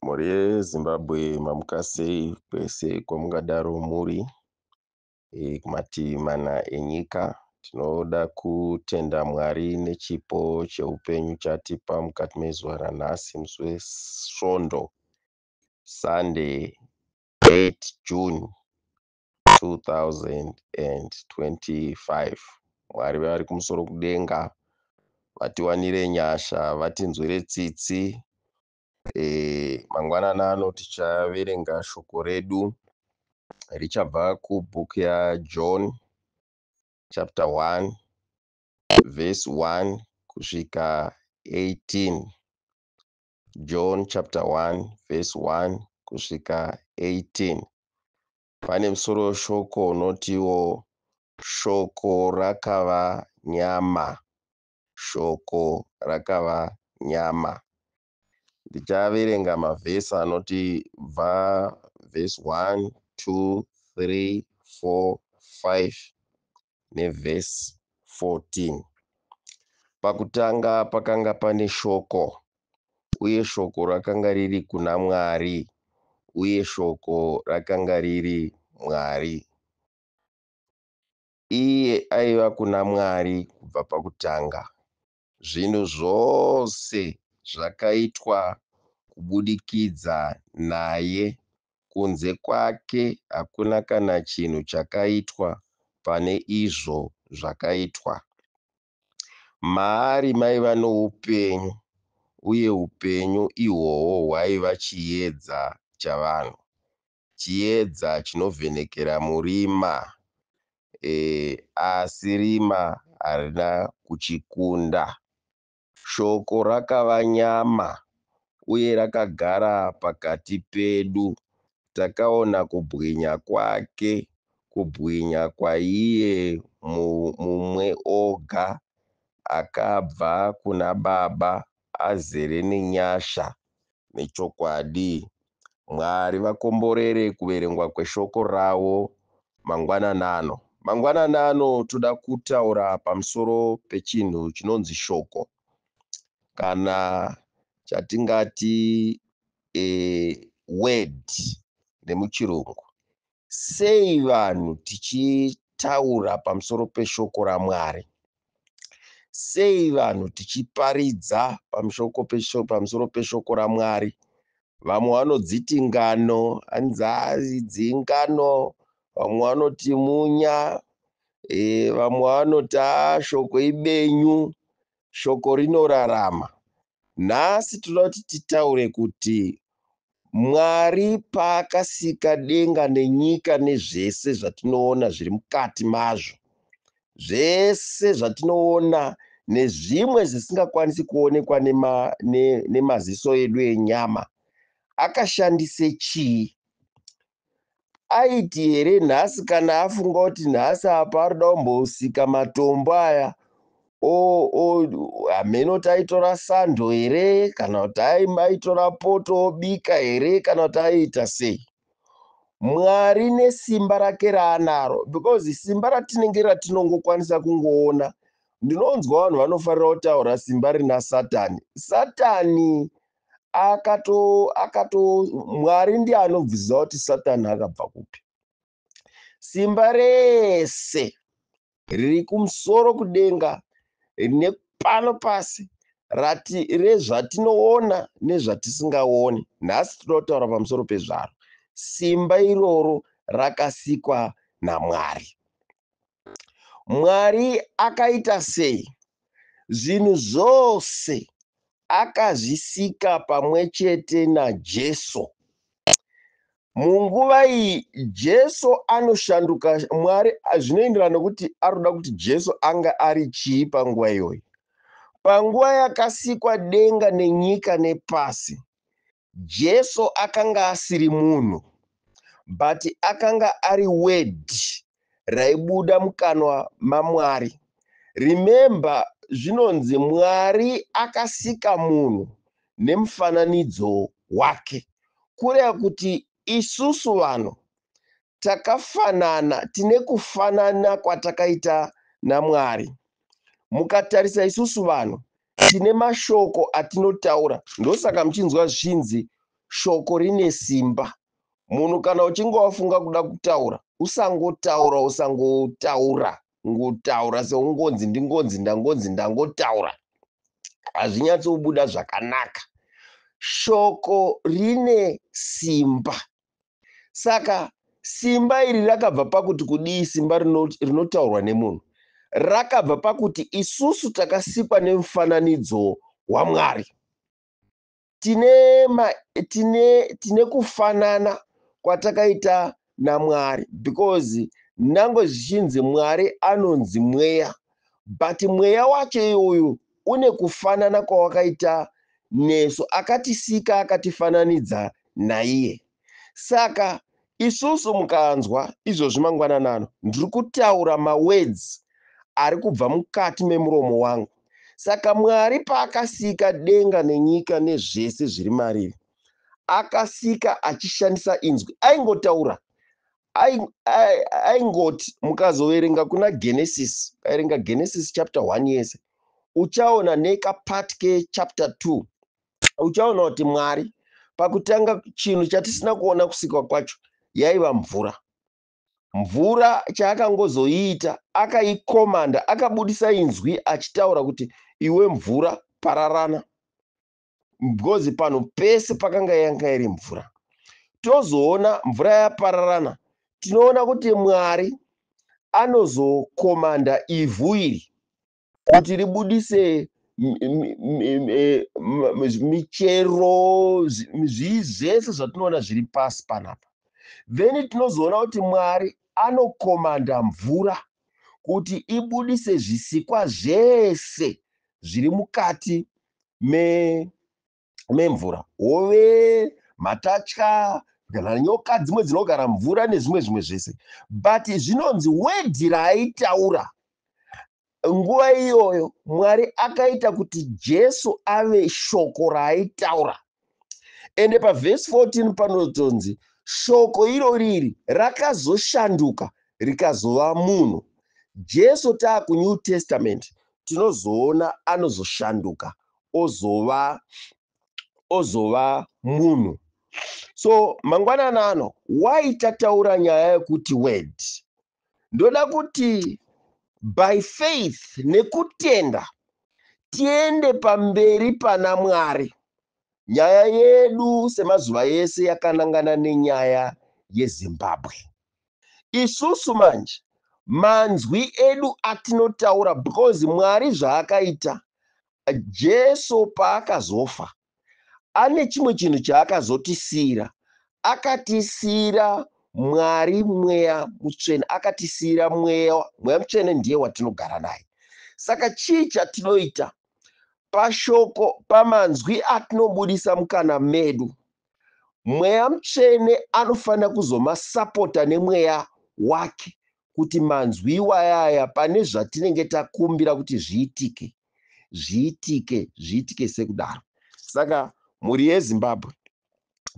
Mhuri yeZimbabwe mamuka sei kwese kwamungadaro muri kumativi mana enyika. Tinoda kutenda Mwari nechipo cheupenyu chaatipa mukati mezuva ranhasi musi weSvondo Sunday 8 June 2025. Mwari vari kumusoro kudenga vatiwanire nyasha vatinzwire tsitsi. Mangwanani ano tichaverenga shoko redu richabva kubhuku yaJohn chapter 1 verse 1 kusvika 18. John chapter 1 verse 1 kusvika 18. Pane musoro weshoko unotiwo shoko rakava nyama. Shoko rakava nyama. Ndichaverenga mavhesi anoti bva vhesi 1, 2, 3, 4, 5 nevhesi 14. Pakutanga pakanga pane shoko, uye shoko rakanga riri kuna Mwari, uye shoko rakanga riri Mwari. Iye aiva kuna Mwari kubva pakutanga. Zvinhu zvose zvakaitwa kubudikidza naye. Kunze kwake hakuna kana chinhu chakaitwa pane izvo zvakaitwa. Maari maiva noupenyu, uye upenyu ihwohwo hwaiva chiedza chavanhu. Chiedza chinovhenekera murima, asi rima harina kuchikunda. Shoko rakava nyama uye rakagara pakati pedu. Takaona kubwinya kwake, kubwinya kwaiye mumwe oga akabva kuna Baba azere nenyasha nechokwadi. Mwari vakomborere kuverengwa kweshoko ravo mangwanani ano. Mangwanani ano toda kutaura pamusoro pechinhu chinonzi shoko kana chatingati word nemuchirungu. Sei vanhu tichitaura pamusoro peshoko raMwari? Sei vanhu tichiparidza pamusoro peshoko raMwari? Vamwe vanodziti ngano, hanzi idzi ingano. Vamwe vanoti munya, vamwe vanoti haa shoko ibenyu, shoko rinorarama. Nhasi tinoda kuti titaure kuti Mwari paakasika denga nenyika nezvese zvatinoona zviri mukati mazvo, zvese zvatinoona nezvimwe zvisingakwanisi kuonekwa nemaziso edu enyama, akashandise chii? Aiti here nhasi kana afunga kuti nhasi apa arikuda kumbosika matombo aya, hameno kuti aitora sando here kana kuti aitora poto obika here kana kuti aiita sei? Mwari nesimba rake raanaro, because simba ratinenge ratinongokwanisa kungoona, ndinonzwa vanhu vanofarira kutaura simba rina Satani. Satani akato akato Mwari ndiye anobvisa kuti Satani akabva kupi. Simba rese riri kumusoro kudenga nepano pasi rati rezvatinoona nezvatisingaoni. Nhasi tinoda kutaura pamusoro pezvaro. Simba iroro rakasikwa naMwari. Mwari akaita sei? Zvinhu zvose akazvisika pamwe chete naJesu. Munguva iyi Jesu anoshanduka Mwari, zvinoenderana nekuti arikuda kuti Jesu anga ari chii panguva iyoyi. Panguva yakasikwa denga nenyika nepasi, Jesu akanga asiri munhu, but akanga ari word raibuda mukanwa maMwari. Remember zvinonzi Mwari akasika munhu nemufananidzo wake. Kureva kuti isusu vanhu takafanana, tine kufanana kwatakaita naMwari. Mukatarisa isusu vanhu tine mashoko atinotaura, ndosaka muchinzwa zvichinzi Shoko rine simba. Munhu kana uchinge wafunga kuda kutaura, usangotaura, usangotaura, ngotaura seungonzi ndingonzi ndangonzi ndangotaura. Hazvinyatsobuda zvakanaka. Shoko rine simba. Saka simba iri rakabva pakuti kudii? Simba rinotaurwa nemunhu rakabva pakuti isusu takasikwa nemufananidzo waMwari. Tine kufanana kwatakaita naMwari, because nangwe zvichinzi Mwari anonzi mweya, but mweya wacho iwoyu une kufanana kwawakaita nesu. Akatisika, akatifananidza naiye. Saka isusu mukanzwa izvozvi mangwananano, ndiri kutaura mawords ari kubva mukati memuromo wangu. Saka Mwari paakasika denga nenyika nezvese zviri mariri, akasika achishandisa inzwi. Aingotaura, aingoti. Mukazoverenga kuna Genesis, ukaverenga Genesis chapter 1 yese, uchaona nekapart kechapter 2, uchaona kuti Mwari pakutanga, chinhu chatisina kuona kusikwa kwacho yaiva mvura. Mvura chaakangozoiita, akaikomanda, akabudisa inzwi achitaura kuti, "Iwe mvura, pararana," because panhu pese pakanga yanga iri mvura. Tozoona mvura yapararana, tinoona kuti Mwari anozokomanda ivhu iri kuti ribudise michero, zvii zvese zvatinoona zviri pasi panapa. Then tinozoona kuti Mwari anokomanda mvura kuti ibudise zvisikwa zvese zviri mukati memvura, hove, matatya, kana nyoka dzimwe dzinogara mvura nezvimwe zvimwe zvese. But zvinonzi word raaitaura nguva iyoyo, Mwari akaita kuti Jesu ave shoko raaitaura. Ende pavhesi 14 panotonzi shoko iro riri rakazoshanduka rikazova munhu, Jesu. TaakuNew Testament, tinozoona anozoshanduka ozova munhu. So mangwanani ano, wai tataura nyaya yekuti word? Ndoda kuti by faith, nekutenda, tiende pamberi pana Mwari. Nyaya yedu semazuva ese yakanangana nenyaya yeZimbabwe. Isusu manje manzwi edu atinotaura, because Mwari zvaakaita, Jesu paakazofa, ane chimwe chinhu chaakazotisiyira. Akatisiyira Mwari Mweya Mutsvene, akatisiyira Mweya. Mweya Mutsvene ndiye watinogara naye. Saka chii chatinoita pashoko, pamanzwi atinobudisa mukana medu? Mweya Mutsvene anofanira kuzomasapota nemweya wake kuti manzwi iwayaya pane zvatinenge takumbira kuti zviitike, zviitike, zviitike sekudaro. Saka mhuri yeZimbabwe,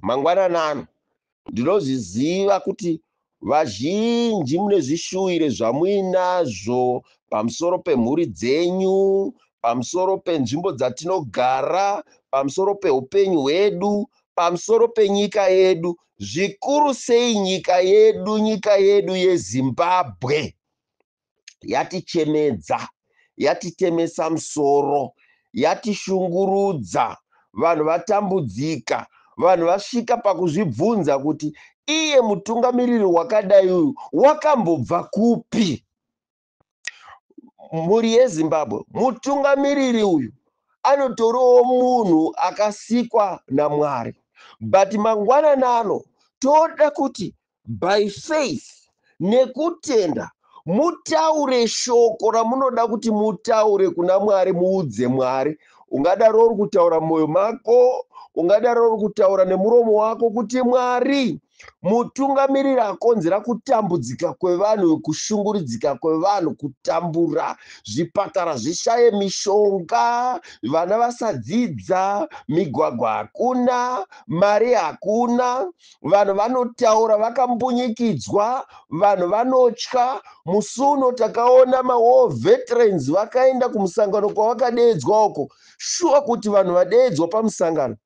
mangwanani ano, ndinozviziva kuti vazhinji mune zvishuwire zvamuinazvo pamusoro pemhuri dzenyu, pamusoro penzvimbo dzatinogara, pamusoro peupenyu hwedu, pamusoro penyika yedu, zvikuru sei nyika yedu. Nyika yedu yeZimbabwe yatichemedza, yatitemesa musoro, yatishungurudza. Vanhu vatambudzika, vanhu vasvika pakuzvibvunza kuti iye mutungamiriri wakadai uyu wakambobva kupi? Mhuri yeZimbabwe, mutungamiriri uyu anotoriwo munhu akasikwa naMwari. But mangwanani ano toda kuti by faith, nekutenda, mutaure shoko ramunoda kuti mutaure kuna Mwari. Muudze Mwari. Ungadaro uri kutaura mumwoyo mako, ungadaro uri kutaura nemuromo wako kuti, "Mwari, mutungamiriri akonzera kutambudzika kwevanhu, kushungurudzika kwevanhu, kutambura, zvipatara zvishaye mishonga, vana vasadzidza, migwagwa hakuna, mari hakuna, vanhu vanotaura vakambunyikidzwa, vanhu vanotya." Musi uno takaona mawar veterans vakaenda kumusangano kwavakadeedzwa uko. Shuwa kuti vanhu vadeedzwa pamusangano.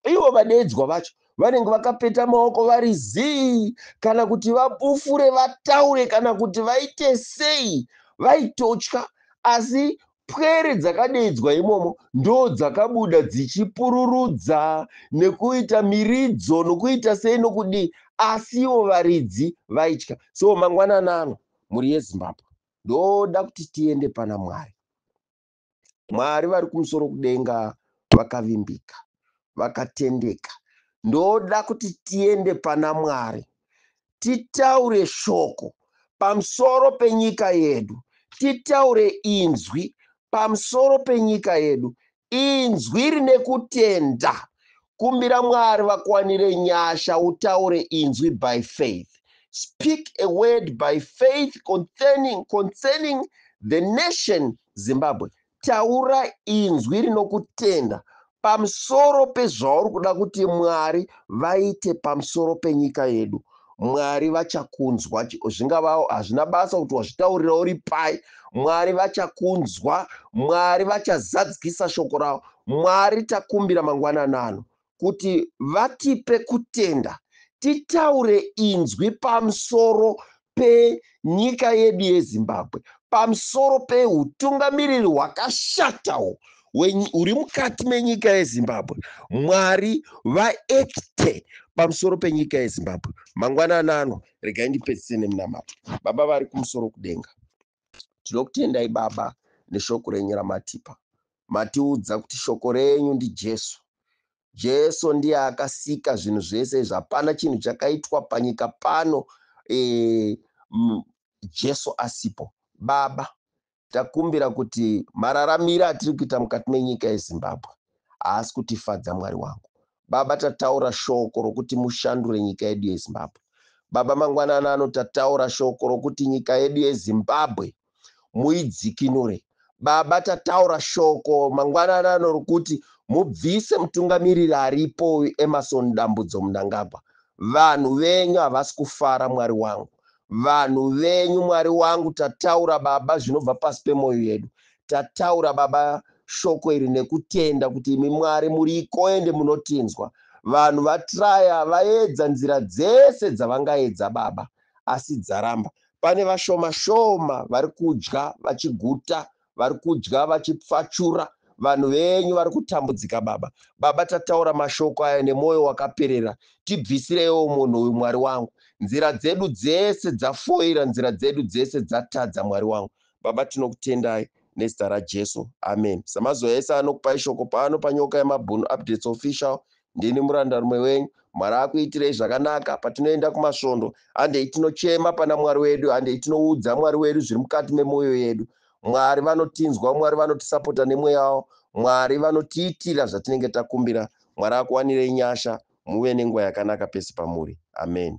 Ivo vadeedzwa vacho vanenge vakapeta maoko vari zii, kana kuti vapufure vataure, kana kuti vaite sei, vaitotya. Asi pwere dzakadeedzwa imomo ndo dzakabuda dzichipururudza nekuita miridzo nokuita sei nokudii, asi ivo varidzi vaitya. So mangwanani ano, mhuri yeZimbabwe, ndoda kuti tiende pana Mwari. Mwari vari kumusoro kudenga vakavimbika, vakatendeka. Ndoda kuti tiende pana Mwari, titaure shoko pamusoro penyika yedu, titaure inzwi pamusoro penyika yedu, inzwi rine kutenda. Kumbira Mwari vakuwanire nyasha, utaure inzwi by faith. Speak a word by faith concerning the nation Zimbabwe. Taura inzwi rinokutenda pamusoro pezvauri kuda kuti Mwari vaite pamusoro penyika yedu. Mwari vachakunzwa. Zvingava hazvina basa kuti wazvitaurira uri pai, Mwari vachakunzwa. Mwari vachazadzikisa shoko ravo. Mwari, takumbira mangwanani ano kuti vatipe kutenda, titaure inzwi pamusoro penyika yedu yeZimbabwe, pamusoro peutungamiriri hwakashatawo huri mukati menyika yeZimbabwe. Mwari vaekte pamusoro penyika yeZimbabwe mangwanani ano. Regai ndipedzise nemunamato. Baba vari kumusoro kudenga, tinokutendai Baba neshoko renyu ramatipa. Matiudza kuti shoko renyu ndiJesu. Jesu ndiye akasika zvinhu zvese izvi. Hapana chinhu chakaitwa panyika pano Jesu asipo. Baba, takumbira kuti mararamiro atiri kuita mukati menyika yeZimbabwe haasi kutifadza, Mwari wangu. Baba, tataura shoko rokuti mushandure nyika yedu yeZimbabwe. Baba, mangwanani ano tataura shoko rokuti nyika yedu yeZimbabwe muidzikinure. Baba, tataura shoko mangwanani ano rokuti mubvise mutungamiriri aripo, Emmerson Dambudzo Mnangagwa. Vanhu venyu havasi kufara, Mwari wangu. Vanhu venyu, Mwari wangu, tataura Baba zvinobva pasi pemwoyo yedu. Tataura Baba shoko iri nekutenda kuti imi Mwari muriko ende munotinzwa. Vanhu vatraya, vaedza nzira dzese dzavangaedza Baba, asi dzaramba. Pane vashoma shoma vari kudya vachiguta, vari kudya vachipfachura. Vanhu venyu vari kutambudzika Baba. Baba, tataura mashoko aya nemwoyo wakaperera. Tibvisireiwo munhu uyu, Mwari wangu. Nzira dzedu dzese dzafoira, nzira dzedu dzese dzatadza, Mwari wangu. Baba, tinokutendai nezita raJesu, amen. Samazuva ese anokupai shoko pano paNyoka yeMabhunu Updates Official, ndini murandarume wenyu. Mwari akuitirei zvakanaka. Patinoenda kumasvondo, handei tinochema pana Mwari wedu, handei tinoudza Mwari wedu zviri mukati memwoyo yedu. Mwari vanotinzwa, Mwari vanotisapota nemweya wavo, Mwari vanotiitira zvatinenge takumbira. Mwari akuwanirei nyasha, muve nenguva yakanaka pese pamuri. Amen.